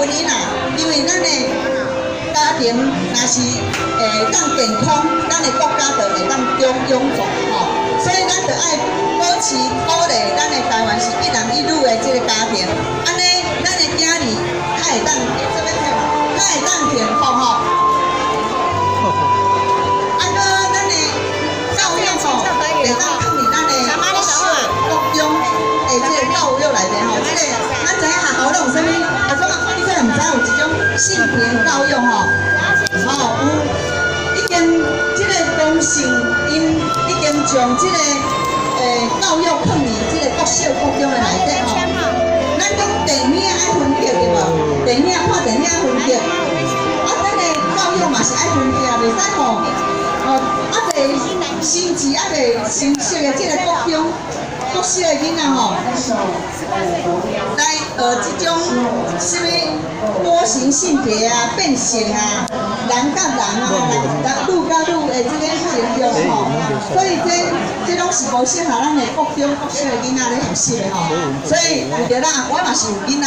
婚姻啊，因為咱的家庭若是會當健康，咱的國家就會當勇勇壯吼。所以咱就愛保持鼓勵咱的台灣是一男一女的這個家庭，按呢咱的囝兒較會當這邊較會當幸福吼。啊，閣咱的教育吼，會當放佇咱的國小、國中的這個教育內面吼，這個咱知影學校攏有啥物？啊，總啊，你可能毋知有一種性別教育吼，吼有已經這個同性𪜶已經將這個教育放佇這個國小、國中的內底吼。咱講電影愛分級對無？電影看電影分級，啊，咱的教育嘛是愛分級啊，袂使吼。哦，啊，袂心智啊袂成熟的這個國中、國小的囡仔吼，來學這種啥物多型性別啊、變性啊、男佮男啊、男女佮女的這個情欲吼，所以這攏是無適合咱的國中、國小的囡仔咧學習的吼。所以為著咱，我嘛是有囡仔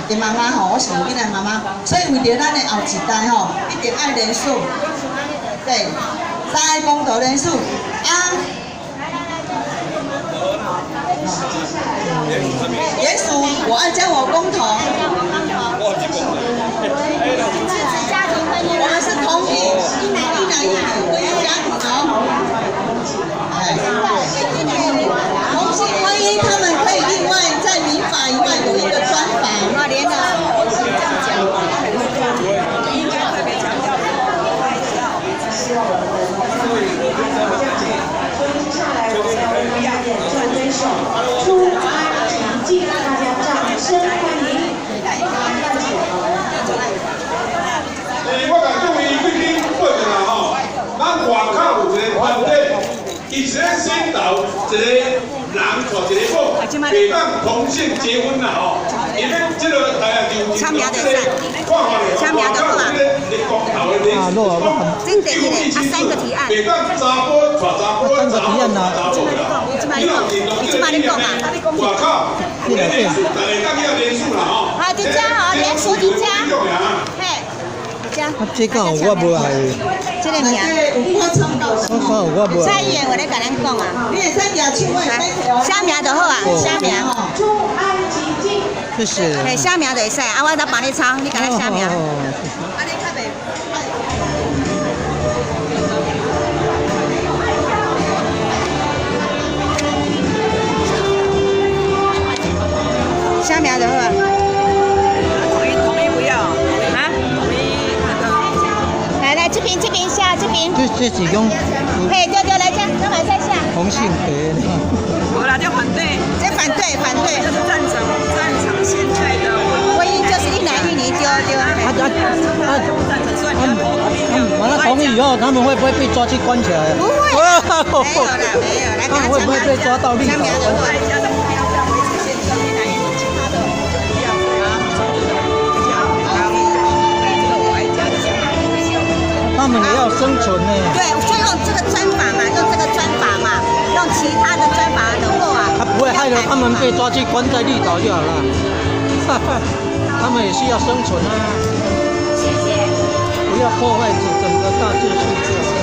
的媽媽吼，我是有囡仔的媽媽，所以為著咱的後一代吼，一定愛連署，對，三个公投連署啊。連署，我愛將我公投。我們是同意一男一女婚姻家庭哦。哎，同性婚姻他們可以另外在民法以外有一個專法。朱安長進，大家掌聲歡迎。我共各位對恁報一下吼，咱外口有一個團體，伊是咧先導一個人娶一個某，袂當同性結婚啦吼。伊咧這個大家就這個看法咧，外口有這個公投的人士講，三個提案。袂當查埔娶查埔，查某娶查某啦。你若認同這個理念呢，外口有咧連署，大家當去遐連署啦吼。好，就這吼，連署就這。嘿。啊，這個我無愛。這個名。我看我無愛。蔡議員，我咧共咱講啊。你會使舉手，我會使提哦。寫名就好啊，寫名。朱安吉進。謝謝。嘿，寫名就會使，啊，我來幫你抄，你共咱寫名。啊，你較袂。寫名就好啊。同意同意不要。啊？同意那個。來來，這邊這邊寫這邊。這是講。嘿，對對，來這，這馬上寫。同性別。我啦就反對。這反對反對。就是贊成贊成現在的婚姻就是一男一女，對對。啊啊啊！完了同意以後，他們會不會被抓去關起來？不會。沒有啦，沒有。來，他們會不會被抓到立法？他們也要生存呢。對，就用這個專法嘛，用這個專法嘛，用其他的專法的話啊。他不會害得他們被抓去關在綠島就好了。他們也需要生存啊。謝謝。不要破壞整個大秩序。